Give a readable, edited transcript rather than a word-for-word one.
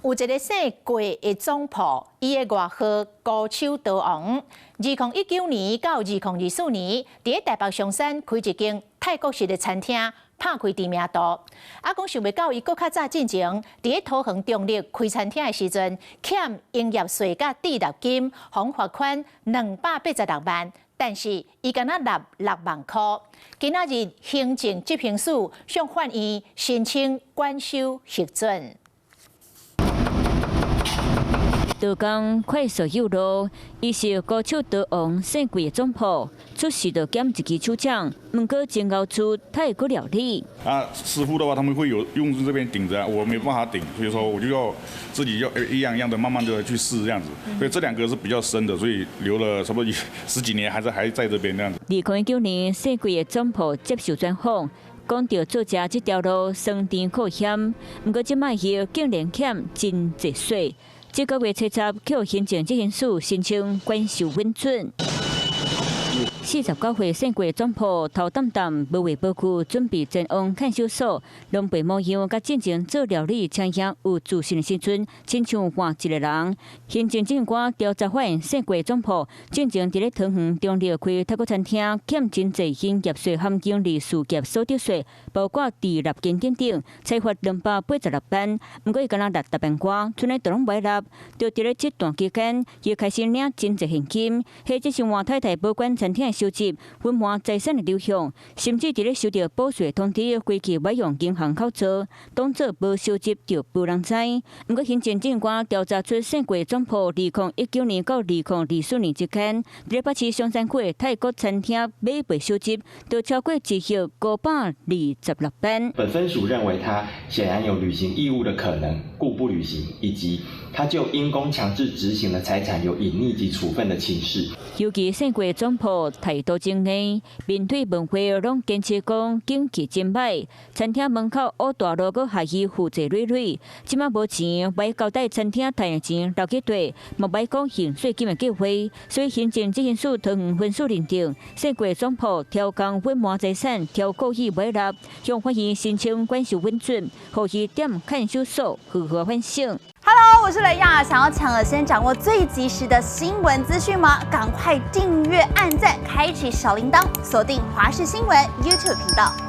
有一个姓郭的總鋪，伊的外號高手刀王。2019年到2024年，佇台北松山開一間泰國式的餐廳，拍開知名度。啊，講想袂到伊閣較早進前，佇桃園中壢開餐廳的時陣，欠營業稅佮滯納金，予罰款286萬。但是伊敢若納6萬箍。今仔日行政執行署向法院申請關收核准。桃江快速右路，伊是高手刀王姓桂的總鋪，出事就減一支手掌，毋過真𠢕出泰國料理。啊，師傅的話，他們會有用這邊頂著，我沒辦法頂，所以說我就要自己要一樣一樣的慢慢的去試這樣子。所以這兩個是比較深的，所以留了差不多十幾年，還在這邊這樣子。2019年，姓桂的總鋪接受專訪。講著做食這條路酸甜苦鹹，毋過這擺伊竟然欠真濟稅。這個月初十，予行政執行署申請關收允准。49歲姓郭總鋪頭澹澹，無話無句，準備前往看守所，狼狽模樣，佮進前做料理，請兄有自信的時陣，親像換一個人。行政執行官調查發現，姓郭總鋪進前佇咧桃園中壢開泰國餐廳，欠真濟營業稅含營利事業所得稅，包括滯納金等等，裁罰286萬。毋過伊敢若納六萬外，賰呢都攏袂納。就佇咧這段期間，伊開始領真濟現金，或者是換太太保管餐廳的收入、隱瞞財產的流向，甚至佇咧收著報稅通知，規氣欲用銀行口座，當做無收入就無人知。毋過行政長官調查出姓郭總鋪2019年到2024年之間，佇咧北市松山區的泰國餐廳買賣收入，就超過1億526萬。本分署認為他顯然有履行義務的可能，故不履行，以及他就因公強制執行的財產有隱匿及處分的情事。尤其姓郭總鋪態度真硬，面對問話攏堅持講景氣真歹，餐廳門口烏大路閣害伊負債累累，這馬無錢，欲交代餐廳趁的錢留去綴，嘛欲講還稅金的計劃，所以行政執行署桃園分署認定，姓郭總鋪超工隱瞞財產，超故意袂納，向法院申請關收允准，予伊踮看守所好好反省。 Hello，我是雷亞，想要搶先掌握最及時的新聞資訊嗎？趕快訂閱、按讚、開啟小鈴鐺，鎖定華視新聞 YouTube 頻道。